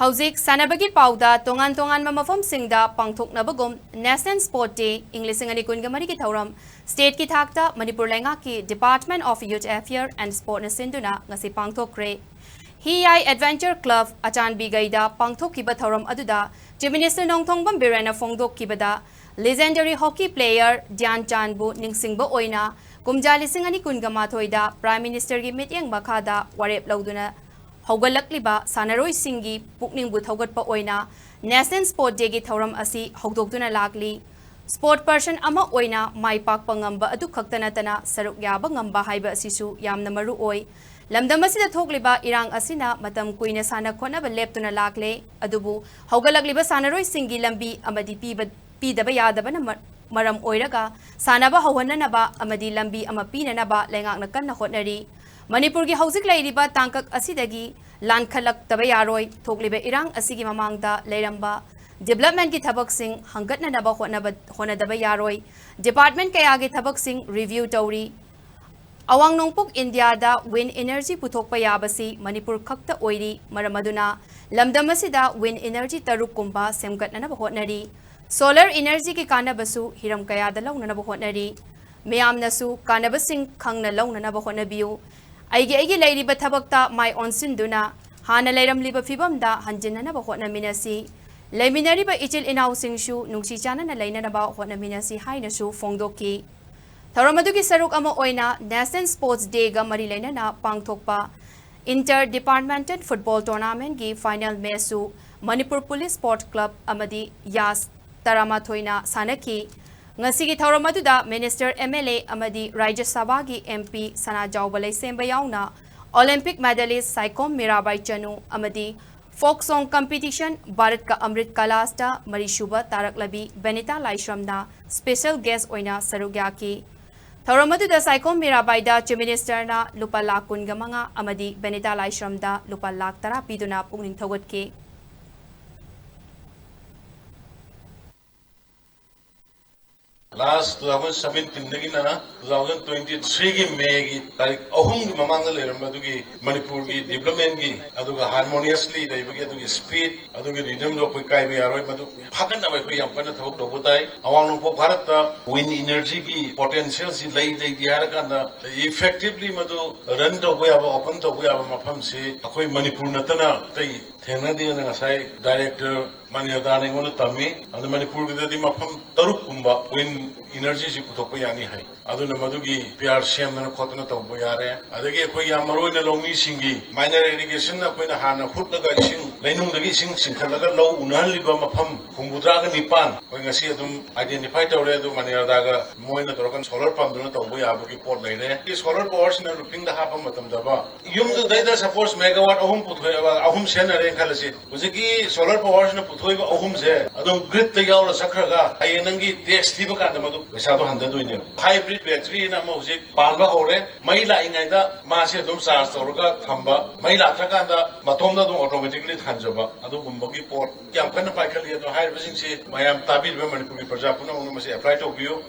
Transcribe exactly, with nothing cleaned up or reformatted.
ꯍꯧꯖꯤꯛ ꯁꯥꯟꯅꯕꯒꯤ ꯄꯥꯎꯗ ꯇꯣꯉꯥꯟ ꯇꯣꯉꯥꯟꯕ ꯃꯐꯝꯁꯤꯡꯗ ꯄꯥꯡꯊꯣꯛꯅꯕꯒꯨꯝ National Sport Day ꯏꯪ ꯂꯤꯁꯤꯡ ꯑꯅꯤ ꯀꯨꯟꯒ ꯃꯔꯤꯒꯤ ꯊꯧꯔꯝ state ꯀꯤ ꯊꯥꯛꯇ ꯃꯅꯤꯄꯨꯔ ꯂꯩꯉꯥꯛꯀꯤ Department of Youth Affairs and Sports ꯅ ꯁꯤꯟꯗꯨꯅ ꯉꯁꯤ ꯄꯥꯡꯊꯣꯛꯈ꯭ꯔꯦ꯫ ꯍꯤꯌꯥꯏ Adventure Club ꯑꯆꯥꯟꯕꯤꯒꯩꯗ ꯄꯥꯡꯊꯣꯛꯈꯤꯕ ꯊꯧꯔꯝ ꯑꯗꯨꯗ Chief Minister Nongthombam ꯕꯤꯔꯦꯟꯅ ꯐꯣꯡꯗꯣꯛꯈꯤꯕꯗ, legendary hockey player ꯙ꯭ꯌꯥꯟ ꯆꯥꯟꯕꯨ ꯅꯤꯡꯁꯤꯡꯕ ꯑꯣꯏꯅ ꯀꯨꯝꯖꯥ ꯂꯤꯁꯤꯡ ꯑꯅꯤ ꯀꯨꯟꯒ ꯃꯥꯊꯣꯏꯗ Prime Minister ꯒꯤ ꯃꯤꯠꯌꯦꯡ ꯃꯈꯥꯗ ꯋꯥꯔꯦꯞ ꯂꯧꯗꯨꯅ ꯍꯧꯒꯠꯂꯛꯂꯤꯕ ꯁꯥꯟꯅꯔꯣꯏꯁꯤꯡꯒꯤ ꯄꯨꯛꯅꯤꯡꯕꯨ ꯊꯧꯒꯠꯄ ꯑꯣꯏꯅ National Sport Day ꯒꯤ ꯊꯧꯔꯝ ꯑꯁꯤ ꯍꯧꯗꯣꯛꯇꯨꯅ ꯂꯥꯛꯂꯤ꯫ Sport person ꯑꯃ ꯑꯣꯏꯅ ꯃꯥꯏ ꯄꯥꯛꯄ ꯉꯝꯕ ꯑꯗꯨ ꯈꯛꯇ ꯅꯠꯇꯅ ꯁꯔꯨꯛ ꯌꯥꯕ ꯉꯝꯕ ꯍꯥꯏꯕ ꯑꯁꯤꯁꯨ ꯌꯥꯝꯅ ꯃꯔꯨ ꯑꯣꯏ꯫ ꯂꯝꯗꯝ ꯑꯁꯤꯗ ꯊꯣꯛꯂꯤꯕ ꯏꯔꯥꯡ ꯑꯁꯤꯅ ꯃꯇꯝ ꯀꯨꯏꯅ ꯁꯥꯟꯅ ꯈꯣꯠꯅꯕ ꯂꯦꯞꯇꯨꯅ ꯂꯥꯛꯂꯦ, ꯑꯗꯨꯕꯨ ꯍꯧꯒꯠꯂꯛꯂꯤꯕ ꯁꯥꯟꯅꯔꯣꯏꯁꯤꯡꯒꯤ ꯂꯝꯕꯤ ꯑꯃꯗꯤ ꯄꯤꯕ, ꯄꯤꯗꯕ ꯌꯥꯗꯕꯅ ꯃ-, ꯃꯔꯝ ꯑꯣꯏꯔꯒ ꯁꯥꯟꯅꯕ ꯍꯧꯍꯟꯅꯅꯕ ꯑꯃꯗꯤ ꯂꯝꯕꯤ ꯑꯃ ꯄꯤꯅꯅꯕ ꯂꯩꯉꯥꯛꯅ ꯀꯟꯅ ꯍꯣꯠꯅꯔꯤ꯫ ꯃꯅꯤꯄꯨꯔꯒꯤ ꯍꯧꯖꯤꯛ ꯂꯩꯔꯤꯕ ꯇꯥꯡꯀꯛ ꯑꯁꯤꯗꯒꯤ ꯂꯥꯟꯈꯠꯂꯛꯇꯕ ꯌꯥꯔꯣꯏ꯫ ꯊꯣꯛꯂꯤꯕ ꯏꯔꯥꯡ ꯑꯁꯤꯒꯤ ꯃꯃꯥꯡꯗ ꯂꯩꯔꯝꯕ development ꯀꯤ ꯊꯕꯛꯁꯤꯡ ꯍꯪꯒꯠꯅꯅꯕ ꯍꯣꯠꯅꯕ, ꯍꯣꯠꯅꯗꯕ ꯌꯥꯔꯣꯏ꯫ Department ꯀꯌꯥꯒꯤ ꯊꯕꯛꯁꯤꯡ review ꯇꯧꯔꯤ꯫ ꯑꯋꯥꯡ ꯅꯣꯡꯄꯣꯛ ꯏꯟꯗꯤꯌꯥꯗ wind energy ꯄꯨꯊꯣꯛꯄ ꯌꯥꯕꯁꯤ ꯃꯅꯤꯄꯨꯔ ꯈꯛꯇ ꯑꯣꯏꯔꯤ꯫ ꯃꯔꯝ ꯑꯗꯨꯅ ꯂꯝꯗꯝ ꯑꯁꯤꯗ wind energy ꯇꯔꯨꯛ ꯀꯨꯝꯕ ꯁꯦꯝꯒꯠꯅꯅꯕ ꯍꯣꯠꯅꯔꯤ꯫ Solar energy ꯒꯤ ꯀꯥꯟꯅꯕꯁꯨ ꯍꯤꯔꯝ ꯀꯌꯥꯗ ꯂꯧꯅꯅꯕ ꯍꯣꯠꯅꯔꯤ꯫ ꯃꯤꯌꯥꯝꯅꯁꯨ ꯀꯥꯟꯅꯕꯁꯤꯡ ꯈꯪꯅ ꯂꯧꯅꯅꯕ ꯍꯣꯠꯅꯕꯤꯌꯨ꯫ ꯑꯩꯒꯤ, ꯑꯩꯒꯤ ꯂꯩꯔꯤꯕ ꯊꯕꯛꯇ ꯃꯥꯏ ꯑꯣꯟꯁꯤꯟꯗꯨꯅ ꯍꯥꯟꯅ ꯂꯩꯔꯝꯂꯤꯕ ꯐꯤꯕꯝꯗ ꯍꯟꯖꯤꯟꯅꯅꯕ ꯍꯣꯠꯅꯃꯤꯟꯅꯁꯤ꯫ ꯂꯩꯃꯤꯟꯅꯔꯤꯕ ꯏꯆꯤꯜ ꯏꯅꯥꯎꯁꯤꯡꯁꯨ ꯅꯨꯡꯁꯤ ꯆꯥꯟꯅꯅ ꯂꯩꯅꯅꯕ ꯍꯣꯠꯅꯃꯤꯟꯅꯁꯤ ꯍꯥꯏꯅꯁꯨ ꯐꯣꯡꯗꯣꯛꯈꯤ꯫ ꯊꯧꯔꯝ ꯑꯗꯨꯒꯤ ꯁꯔꯨꯛ ꯑꯃ ꯑꯣꯏꯅ National Sports Day ꯒ ꯃꯔꯤ ꯂꯩꯅꯅ ꯄꯥꯡꯊꯣꯛꯄ Inter Departmental Football Tournament ꯒꯤ final match ꯁꯨ ꯃꯅꯤꯄꯨꯔ Police Sport Club ꯑꯃꯗꯤ ꯌꯥꯁ ꯇꯔꯥꯃꯥꯊꯣꯏꯅ ꯁꯥꯟꯅꯈꯤ꯫ ꯉꯁꯤꯒꯤ ꯊꯧꯔꯝ ꯑꯗꯨꯗ Minister, M L A ꯑꯃꯗꯤ ꯔꯥꯖ꯭ꯌ ꯁꯚꯥꯒꯤ M P ꯁꯅꯥꯖꯥꯎꯕ ꯂꯩꯁꯦꯝꯕ ꯌꯥꯎꯅ Olympic medalist ꯁꯥꯏꯈꯣꯝ ꯃꯤꯔꯥꯕꯥꯏ ꯆꯅꯨ ꯑꯃꯗꯤ Folk song competition ꯚꯥꯔꯠ ꯀ ꯑꯃ꯭ꯔꯤꯠ ꯀꯥꯜ ꯑꯁꯤꯗ ꯃꯔꯤꯁꯨꯕ ꯇꯥꯔꯛꯂꯕꯤ ꯕꯦꯅꯤꯇꯥ ꯂꯥꯏꯁ꯭ꯔꯝꯅ special guest ꯑꯣꯏꯅ ꯁꯔꯨꯛ ꯌꯥꯈꯤ꯫ ꯊꯧꯔꯝ ꯑꯗꯨꯗ ꯁꯥꯏꯈꯣꯝ ꯃꯤꯔꯥꯕꯥꯏꯗ Chief Minister ꯅ ꯂꯨꯄꯥ ꯂꯥꯈ ꯀꯨꯟꯒ ꯃꯉꯥ ꯑꯃꯗꯤ ꯕꯦꯅꯤꯇꯥ ꯂꯥꯏꯁ꯭ꯔꯝꯗ ꯂꯨꯄꯥ ꯂꯥꯈ ꯇꯔꯥ ꯄꯤꯗꯨꯅ ꯄꯨꯛꯅꯤꯡ ꯊꯧꯒꯠꯈꯤ꯫ Last two thousand seventeen ꯗꯒꯤꯅ two thousand twenty three ꯒꯤ May ꯒꯤ ꯇꯥꯔꯤꯛ ꯑꯍꯨꯝꯒꯤ ꯃꯃꯥꯡꯗ ꯂꯩꯔꯝꯕ ꯑꯗꯨꯒꯤ ꯃꯅꯤꯄꯨꯔꯒꯤ development ꯀꯤ, ꯑꯗꯨꯒ harmoniously ꯂꯩꯕꯒꯤ ꯑꯗꯨꯒꯤ spirit, ꯑꯗꯨꯒꯤ rhythm ꯗꯣ ꯑꯩꯈꯣꯏ ꯀꯥꯏꯕ ꯌꯥꯔꯣꯏ꯫ ꯃꯗꯨ ꯐꯒꯠꯅꯕ ꯑꯩꯈꯣꯏ ꯌꯥꯝ ꯀꯟꯅ ꯊꯕꯛ ꯇꯧꯕ ꯇꯥꯏ꯫ ꯑꯋꯥꯡ ꯅꯣꯡꯄꯣꯛ ꯚꯥꯔꯠꯇ wind energy ꯒꯤ potential ꯁꯤ ꯂꯩ ꯂꯩꯇꯦ ꯍꯥꯏꯔꯀꯥꯟꯗ effectively ꯃꯗꯨ run ꯇꯧꯕ ꯌꯥꯕ, open ꯇꯧꯕ ꯌꯥꯕ ꯃꯐꯝꯁꯤ ꯑꯩꯈꯣꯏ ꯃꯅꯤꯄꯨꯔ ꯅꯠꯇꯅ ꯑꯇꯩ ꯊꯦꯡꯅꯗꯦꯅ ꯉꯁꯥꯏ director ꯃꯅꯤꯔꯇꯥꯅ ꯑꯩꯉꯣꯟꯗ ꯇꯝꯃꯤ꯫ ꯑꯗꯨ ꯃꯅꯤꯄꯨꯔꯒꯤꯗꯗꯤ ꯃꯐꯝ ꯇꯔꯨꯛ ꯀꯨꯝꯕ wind energy ꯁꯤ ꯄꯨꯊꯣꯛꯄ ꯌꯥꯅꯤ ꯍꯥꯏ꯫ ꯑꯗꯨꯅ ꯃꯗꯨꯒꯤ P R ꯁꯦꯝꯗꯅ ꯈꯣꯠꯇꯅ ꯇꯧꯕ ꯌꯥꯔꯦ꯫ ꯑꯗꯒꯤ ꯑꯩꯈꯣꯏ ꯌꯥꯝ ꯃꯔꯨ ꯑꯣꯏꯅ ꯂꯧꯃꯤꯁꯤꯡꯒꯤ minor irrigation ꯑꯩꯈꯣꯏꯅ ꯍꯥꯟꯅ ꯍꯨꯠꯂꯒ ꯏꯁꯤꯡ, ꯂꯩꯅꯨꯡꯗꯒꯤ ꯏꯁꯤꯡ ꯆꯤꯡꯈꯠꯂꯒ ꯂꯧ ꯎꯅꯍꯜꯂꯤꯕ ꯃꯐꯝ ꯍꯨꯝꯐꯨꯇꯔꯥꯒ ꯅꯤꯄꯥꯟ ꯑꯩꯈꯣꯏ ꯉꯁꯤ ꯑꯗꯨꯝ identify ꯇꯧꯔꯦ꯫ ꯑꯗꯨ ꯃꯅꯤꯔꯇꯥꯒ ꯃꯣꯏꯅ ꯇꯧꯔꯒ solar ꯄꯝꯗꯨꯅ ꯇꯧꯕ ꯌꯥꯕꯒꯤ ꯄꯣꯠ ꯂꯩꯔꯦ꯫ ꯁꯤ solar power ꯁꯤꯅ roofing ꯗ ꯍꯥꯞꯄ ꯃꯇꯝꯗ ꯌꯨꯝꯗꯨꯗꯩꯗ suppose megawatt ꯑꯍꯨꯝ ꯄꯨꯊꯣꯛꯑꯦꯕ, ꯑꯍꯨꯝ ꯁꯤꯖꯤꯟꯅꯔꯦꯅ ꯈꯜꯂꯁꯤ꯫ ꯍꯧꯖꯤꯛꯀꯤ solar power ꯁꯤꯅ ꯄꯨꯊꯣꯛꯏꯕ ꯑꯍꯨꯝꯁꯦ ꯑꯗꯨꯝ grid ꯇ ꯌꯥꯎꯔ ꯆꯠꯈ꯭ꯔꯒ ꯍꯌꯦꯡ ꯅꯪꯒꯤ tax ꯊꯤꯕ ꯀꯥꯟꯗ ꯃꯗꯨ ꯄꯩꯁꯥꯗꯣ ꯍꯟꯊꯗꯣꯏꯅꯦꯕ꯫ Hybrid battery ꯅ ꯑꯃ ꯍꯧꯖꯤꯛ ꯄꯥꯟꯕ ꯍꯧꯔꯦ꯫ ꯃꯩ ꯂꯥꯛꯏꯉꯩꯗ ꯃꯥꯁꯦ ꯑꯗꯨꯝ charge ꯇꯧꯔꯒ ꯊꯝꯕ, ꯃꯩ ꯂꯥꯛꯇ꯭ꯔꯀꯥꯟꯗ ꯃꯇꯣꯝꯗ ꯑꯗꯨꯝ automatically ꯊꯥꯟꯖꯕ, ꯑꯗꯨꯒꯨꯝꯕꯒꯤ ꯄꯣꯠ ꯌꯥꯝ ꯀꯟꯅ ꯄꯥꯏꯈꯠꯂꯤ꯫ ꯑꯗꯣ ꯍꯥꯏꯔꯤꯕꯁꯤꯡꯁꯤ ꯃꯌꯥꯝ ꯇꯥꯕꯤꯔꯤꯕ ꯃꯅꯤꯄꯨꯔꯒꯤ ꯄ꯭ꯔꯖꯥ ꯄꯨꯝꯅꯃꯛꯅ ꯃꯁꯤ apply ꯇꯧꯕꯤꯌꯨ꯫